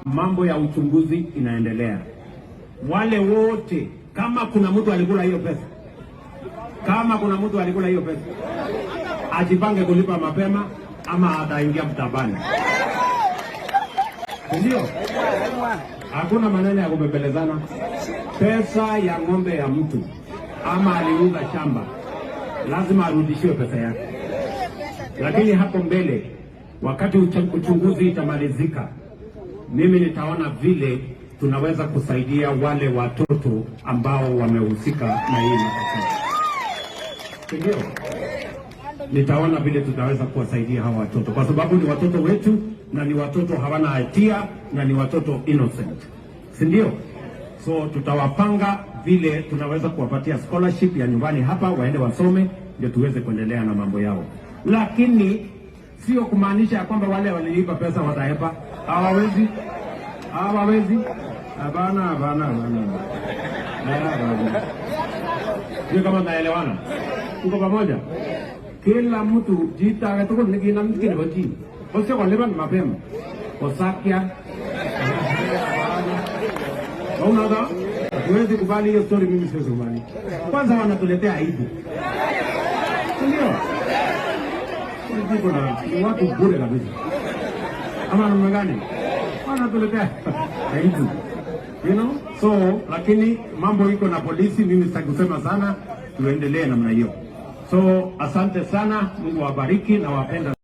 Mambo ya uchunguzi inaendelea. Wale wote, kama kuna mtu alikula hiyo pesa, kama kuna mtu alikula hiyo pesa, ajipange kulipa mapema ama ataingia mtabani, ndio? Hakuna maneno ya kubembelezana. Pesa ya ng'ombe ya mtu ama aliuza shamba, lazima arudishiwe pesa yake. Lakini hapo mbele, wakati uchunguzi itamalizika, mimi nitaona vile tunaweza kusaidia wale watoto ambao wamehusika na hii matatizo, ndio? Nitaona vile tutaweza kuwasaidia hawa watoto, kwa sababu ni watoto wetu na ni watoto hawana hatia na ni watoto innocent, si ndio? So tutawapanga vile tunaweza kuwapatia scholarship ya nyumbani hapa waende wasome, ndio tuweze kuendelea na mambo yao, lakini sio kumaanisha ya kwamba wale walilipa pesa watahepa. Hawawezi, hawawezi. Hapana, hapana, hapana, hapana. Sio kama naelewana, tuko pamoja. Kila mtu chito age tugul nekinam kiy nebo chi kosio kolipan mapema kosakia. Unaona, huwezi kubali hiyo story. Mimi siwezi kubali. Kwanza wanatuletea aibu, si ndio? Kuna ni watu bure kabisa, ama namna gani? Wanatuletea aibu. So lakini mambo iko na polisi, mimi sitaki kusema sana, tuendelee namna hiyo. So asante sana, Mungu awabariki na wapenda.